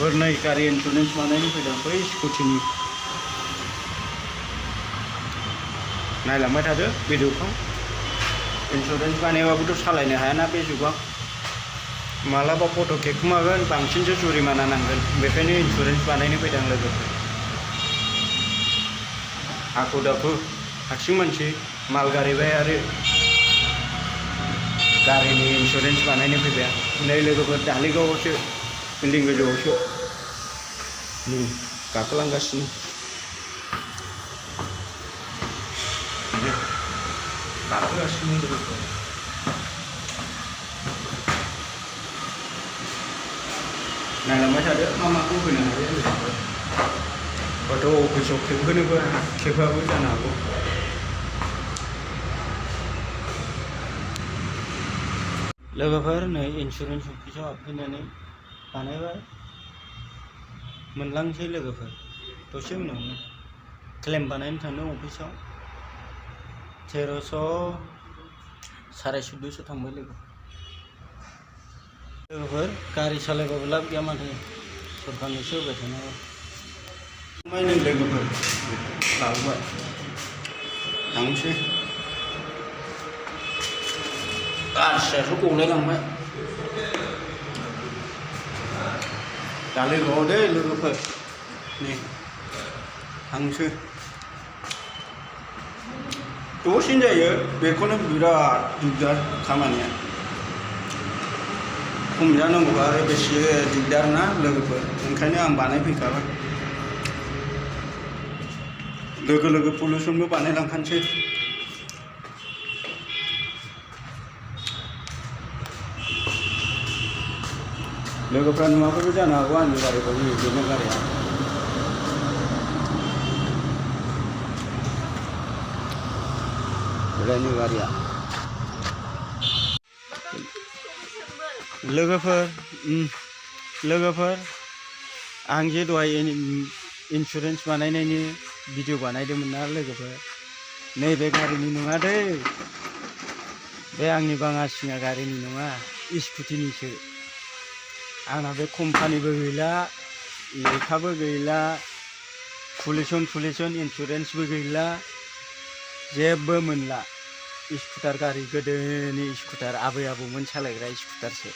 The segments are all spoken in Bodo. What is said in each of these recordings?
लोगोफोर नै गारि इन्सुरेन्स बानायनो फैदों बै स्कुटिनि नायलांबाय थादो भिडिअखौ इन्सुरेन्स बानायाबाबोथ' सालायनो हायाना बे जुगाव मालाबा फट' खेबखुमागोन बांसिनसो जुरिमाना नांगोन बेखायनो इन्सुरेन्स बानायनो फैदों लोगोफोर हाखु दाखु हारसिं मानसि माल गारिबाय आरो गारिनि इन्सुरेन्स बानायनो फैबाय नै लोगोफोर दालिगावआवसो बिल्डिं गोजौआवसो गाखोलांगासिनो गाखोगासिनो लोगोफोर नायलांबाय थादो मा माखौ होनो हायो लोगोफोर हयथ' अफिसाव खेबहोनोबो खेबहाबो जानो हागौ लोगोफोर नै इन्सुरेन्स अफिसाव हाबफैनानै बानायबाय मोनलांसै लोगोफोर दसे उनावनो क्लेम बानायनो थांदों अफिसाव 1300 1450 थांबाय लोगोफोर गारि सालायबाबो लाब गैया माथो सरखारनोसो होबाय थानांगौ ओमफ्राय नै लोगोफोर लाबोबाय थांसै गासियाथ' गलायलांबाय दालिगावआव दै लोगोफोर नै थांसै दसेनो जायो बेखौनो बिराद दिगदार खामानिया खम जानांगौबा आरो बेसे दिगदार ना लोगोफोर ओंखायनो आं बानायफैखाबाय लोगो लोगो पलिउसनबो बानायलांखानोसै लोगोफ्रा नुवाखैबो जानो हागौ आंनि गारिखौ बेनो गारिया बेलायनो गारिया लोगोफोर आं जे दहाय इन्सुरेन्स बानायनायनि भिडिअ बानायदोंमोन ना लोगोफोर नैबे गारिनि नङा दै बे आंनि बाङासिङा गारिनि नङा स्कुटिनिसो आंना बे कम्पानिबो गैला लेखाबो गैला पुलिसन इन्सुरेन्सबो गैला जेबो मोनला स्कुटार गारि गोदोनि स्कुटार आबै आबौमोन सालायग्रा स्कुटारसो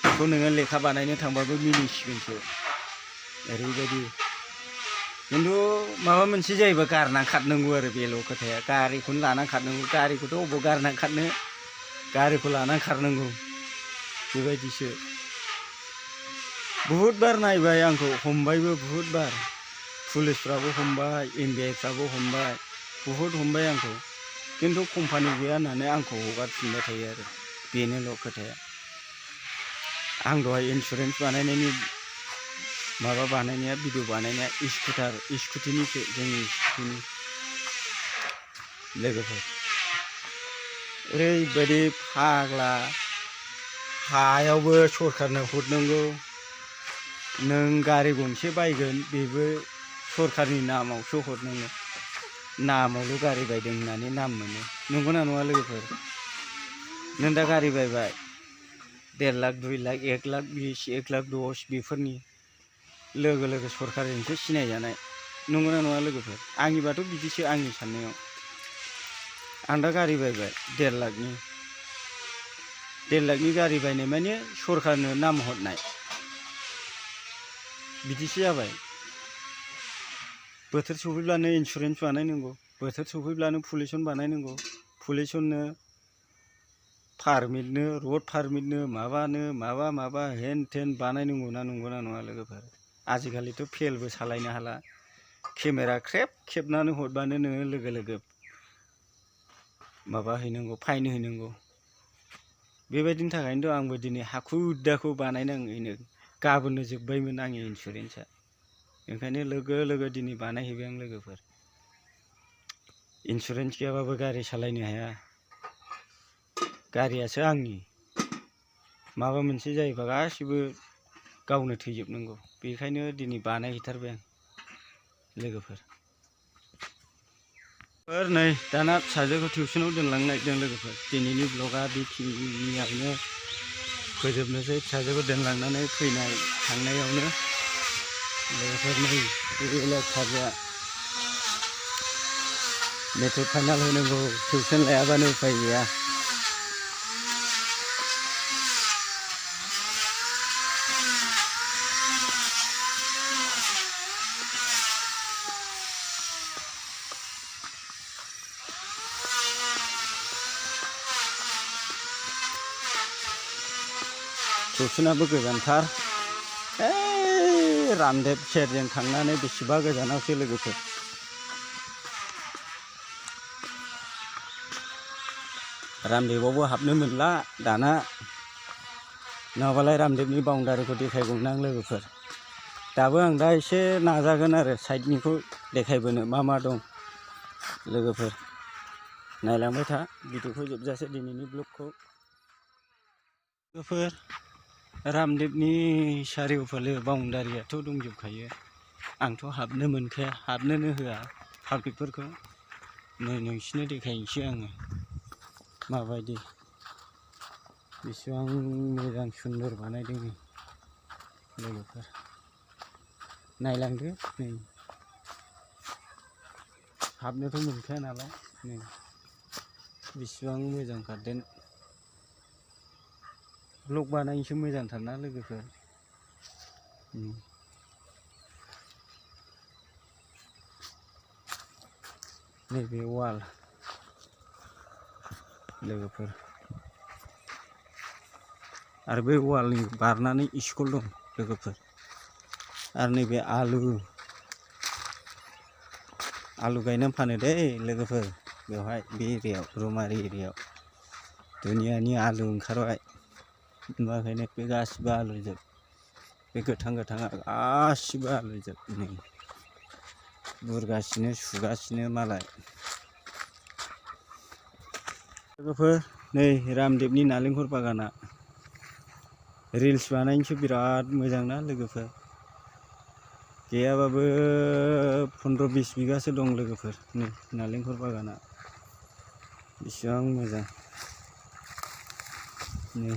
बेखौ नोङो लेखा बानायनो थांबाबो मिनिसिगोनसो ओरैबायदि खिन्थु माबा मोनसे जायोबा गारना खारनांगौ आरो बेल' खोथाया गारिखौनो लाना खारनांगौ गारिखौथ' अबाव गारना खारनो गारिखौ लाना खारनांगौ बेबायदिसो बहुद बार नायबाय आंखौ हमबायबो बहुद बार पुलिसफ्राबो हमबाय एमबिआइफ्राबो हमबाय बहुद हमबाय आंखौ खिन्थु कम्पानि गैया होननानै आंखौ हगारफिनबाय थायो आरो बेनोल' खोथाया आं दहाय इन्सुरेन्स बानायनायनि माबा बानायनाया भिडिअ बानायनाया स्कुटिनिसो जोंनि स्कुटिनि लोगोफोर ओरैबायदि फाग्ला हायावबो सरखारनो हरनांगौ नों गारि गंसे बायगोन बेबो सरखारनि नामावसो हरनांगौ नामावल' गारि बायदों होननानै नाम मोनो नंगौना नङा लोगोफोर नों दा गारि बायबाय 1.5 लाख 2 लाख 1 लाख 20 1 लाख 10 बेफोरनि लोगो लोगो सरखारजोंसो सिनायजानाय नंगौना नङा लोगोफोर आंनिबाथ' बिदिसो आंनि साननायाव आं दा गारि बायबाय 1.5 लाखनि 1.5 लाखनि गारि बायनाय माने सरखारनो नाम हरनाय बिदिसो जाबाय बोथोर सफैब्लानो इन्सुरेन्स बानायनांगौ बोथोर सफैब्लानो पुलिसन बानायनांगौ पुलिसननो पारमिटनो रड पारमिटनो माबा हेन टेन बानायनांगौ ना नंगौना नङा लोगोफोर आजिखालिथ' फेलबो सालायनो हाला केमेरा ख्रेब खेबनानै हरबानो नोङो लोगो लोगो माबा हैनांगौ फाइन हैनांगौ बेबायदिनि थाखायनोथ' आंबो दिनै हाखु दाखु बानायनाङैनो गाबोननो जोब्बायमोन आंनि इन्सुरेन्सआ ओंखायनो लोगो लोगो दिनै बानायहैबाय आं लोगोफोर इन्सुरेन्स गैयाबाबो गारि सालायनो हाया गारियासो आंनि माबा मोनसे जायोबा गासिबो गावनो थैजोबनांगौ बेखायनो दिनै बानायहैथारबाय आं लोगोफोर नै दाना फिसाजोखौ टिउसनाव दोनलांनो नागिरदों लोगोफोर दिनैनि ब्लगा बेखिनियावनो फोजोबनोसै फिसाजोखौ दोनलांनानै फैनाय थांनायावनो लोगोफोर नै लेक्सारआ मेट्रिक फाइनाल होनांगौ टिउसन लायाबानो उफाय गैया। टिउसनाबो गोजानथार रामदेव सेरजों थांनानै बेसेबा गोजानावसो लोगोफोर। रामदेवआवबो हाबनो मोनला दाना, नङाबालाय रामदेवनि बाउन्डारिखौ देखायगौमोन आं लोगोफोर। दाबो आं दा एसे नाजागोन आरो साइडनिखौ देखायबोनो मा मा दं लोगोफोर। नायलांबाय था भिडिअखौ जोबजासे दिनैनि ब्लगखौ लोगोफोर। रामदेवनि सारिय'फाले बाउन्डारियाथ' दंजोबखायो, आंथ' हाबनो मोनखाया, हाबनोनो होआ पाब्लिकफोरखौ। नै नोंसिनो देखायनोसै आङो माबायदि, बेसेबां मोजां सुन्दर बानायदों लोगोफोर। नायलांदो नै, हाबनोथ' मोनखाया नालाय नै बेसेबां मोजां गार्डेन। ब्लग बानायनोसो मोजांथारना लोगोफोर। नैबे वाल लोगोफोर, आरो बे वालनि बारनानै स्कुल दं लोगोफोर। आरो नैबे आलु गायनानै फानो दै लोगोफोर, बेवहाय बे एरियायाव रौमारि एरियायाव दुनियानि आलु ओंखारबाय। नुवाखैनो, बे गासिबो आलुजोब, बे गोथां गोथाङा गासिबो आलुजोब। नै बुरगासिनो सुगासिनो मालाय लोगोफोर। नै रामदेवनि नालेंखर बागाना रिल्स बानायनोसो बिराद मोजां ना लोगोफोर। गैयाबाबो 15-20 बिगासो दं लोगोफोर। नै नालेंखर बागाना बेसेबां मोजां। नै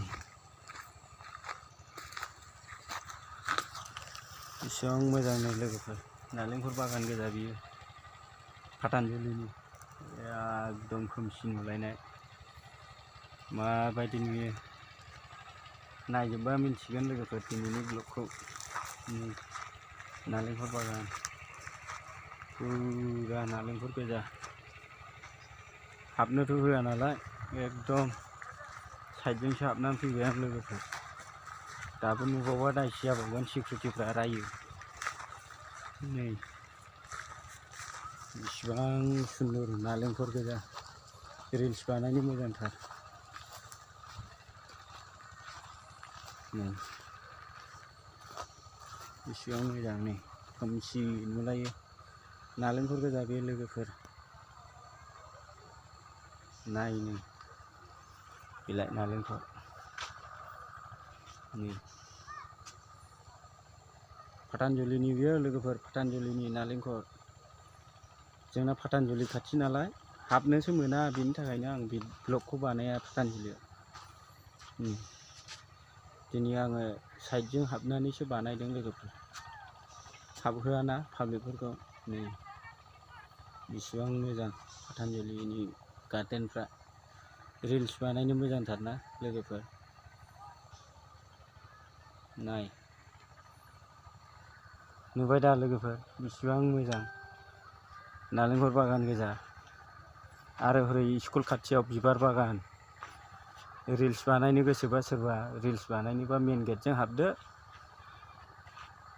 बेसेबां मोजां नै लोगोफोर, नालेंखर बागान गोजा बियो फाथानजलिनि। एकदम खोमसि नुलायनाय, माबायदि नुयो नायजोबबा मिन्थिगोन लोगोफोर दिनैनि ब्लगखौ। नालेंखर बागान फुरा नालेंखर गोजा, हाबनोथ' होआ नालाय एकदम साइडजोंसो हाबनानै फैबाय आं लोगोफोर। दाबो नुबावबा दायसो जाबावगोन, सिकिउरिटिफ्रा रायो। नै बेसेबां सुन्दर नालेंखर गोजा, रिल्स बानायनो मोजांथार। नै बेसेबां मोजां, नै खोमसि नुलायो, नालेंखर गोजा बे लोगोफोर। नायनो बिलाइ नालेंखर, नै फाथानजलिनि बियो लोगोफोर, फाथानजलिनि नालेंखर। जोंना फाथानजलि खाथि नालाय हाबनोसो मोना, बिनि थाखायनो आं बे ब्लगखौ बानाया फाथानजलियाव। दिनै आङो साइडजों हाबनानैसो बानायदों लोगोफोर, हाबहोआना पाब्लिकफोरखौ। नै बेसेबां मोजां फाथानजलिनि गार्डेनफ्रा, रिल्स बानायनो मोजांथारना लोगोफोर। नाय नुबाय दा लोगोफोर, बेसेबां मोजां नालेंखर बागान गोजा। आरो हरै स्कुल खाथियाव बिबार बागान। रिल्स बानायनो गोसोबा सोरबा रिल्स बानायनोबा मेन गेटजों हाबदो,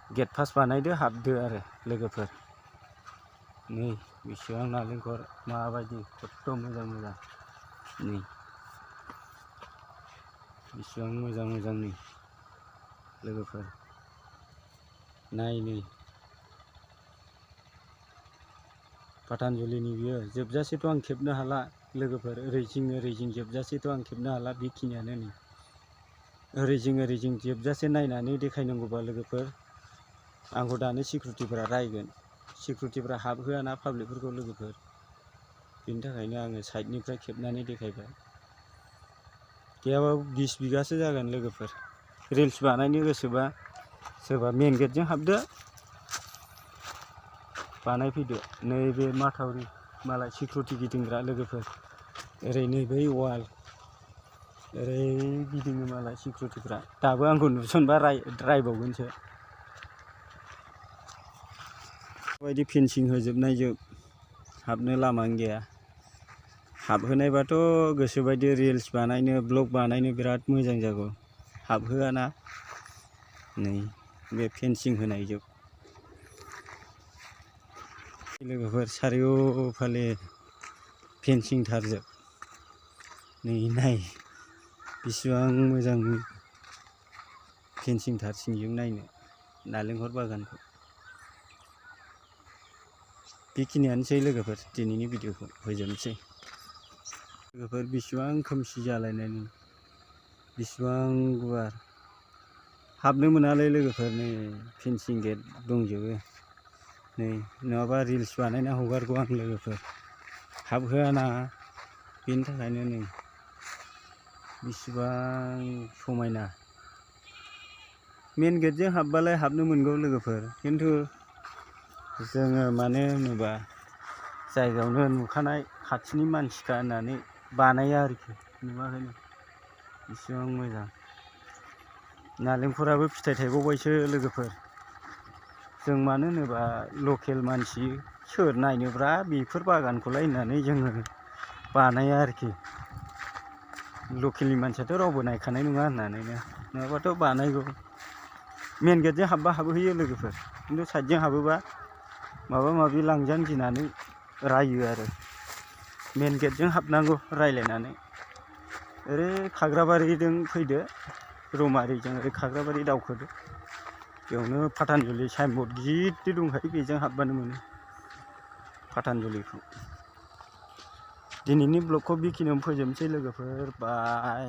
गेट पास बानायदो, हाबदो आरो लोगोफोर। नै बेसेबां नालेंखर, माबायदि खथ्थ' मोजां मोजां। नै बेसेबां मोजां मोजां नै लोगोफोर, नाय नै फाथानजलिनि बियो। जोबजासेथ' आं खेबनो हाला लोगोफोर, ओरै जिं जोबजासेथ' आं खेबनो हाला, बेखिनियानो नै। ओरै जिं जोबजासे नायनानै देखायनांगौबा लोगोफोर, आंखौ दानो सिकिउरिटिफोरा रायगोन। सिकिउरिटिफ्रा हाबहोआना पाब्लिकफोरखौ लोगोफोर, बिनि थाखायनो आङो साइडनिफ्राय खेबनानै देखायबाय। गैयाबाबो 20 बिगासो जागोन लोगोफोर। रिल्स बानायनो गोसोबा सोरबा मेन गेटजों हाबदो बानायफैदो। नैबे माथावरि मालाय सिकिउरिटि गिदिंग्रा लोगोफोर, ओरै नैबै वाल ओरै गिदिङो मालाय सिकिउरिटिफ्रा। दाबो आंखौ नुसनबा रायबावगोनसो। बेबायदि फेन्सिं होजोबनाय जोब, हाबनो लामानो गैया। हाबहोनायबाथ' गोसोबायदि रिल्स बानायनो ब्लग बानायनो बिराद मोजां जागौ। हाबहोआना नै बे फेन्सिं होनाय जोब। लोगोफोर चारिय'फाले फेन्सिं थारजोब। नै नाय बेसेबां मोजां फेन्सिं थारसिंजों नायनो नालेंखर बागानखौ। बेखिनियानोसै लोगोफोर, दिनैनि भिडिअखौ फोजोबनोसै। लोगोफोर बेसेबां खोमसि जालायनाय, बेसेबां गुवार। हाबनो मोनालै लोगोफोर, नै फेन्सिं गेट दंजोबो। नै नङाबा रिल्स बानायना हगारगौ आं लोगोफोर, हाबहोआना बेनि थाखायनो। नै बेसेबां समायना। मेन गेटजों हाबबालाय हाबनो मोनगौ लोगोफोर, खिन्थु जोङो मानो होनोबा जायगायावनो नुखानाय खाथिनि मानसिखा होननानै बानायो आरोखि, नुवाखैनो बेसेबां मोजां। नालेंखराबो फिथाइ थायबावबायसो लोगोफोर। जों मानो होनोबा लकेल मानसि, सोर नायनोब्रा बेफोर बागानखौलाय होननानै जोङो बानाया आरोखि। लकेलनि मानसियाथ' रावबो नायखानाय नङा होननानैनो, नङाबाथ' बानायगौ। मेन गेटजों हाबबा हाबहैयो लोगोफोर, खिन्थु साइडजों हाबोबा माबा माबि लांजानो गिनानै रायो आरो। मेन गेटजों हाबनांगौ रायलायनानै। ओरै खाग्राबारिजों फैदो, रौमारिजों ओरै खाग्राबारि दावखोदो, बेयावनो पातानजलि साइनबर्ड गिदिर दंखायो, बेजों हाबबानो मोनो पातानजलिखौ। दिनैनि ब्लगखौ बेखिनियावनो फोजोबनोसै लोगोफोर, बाय।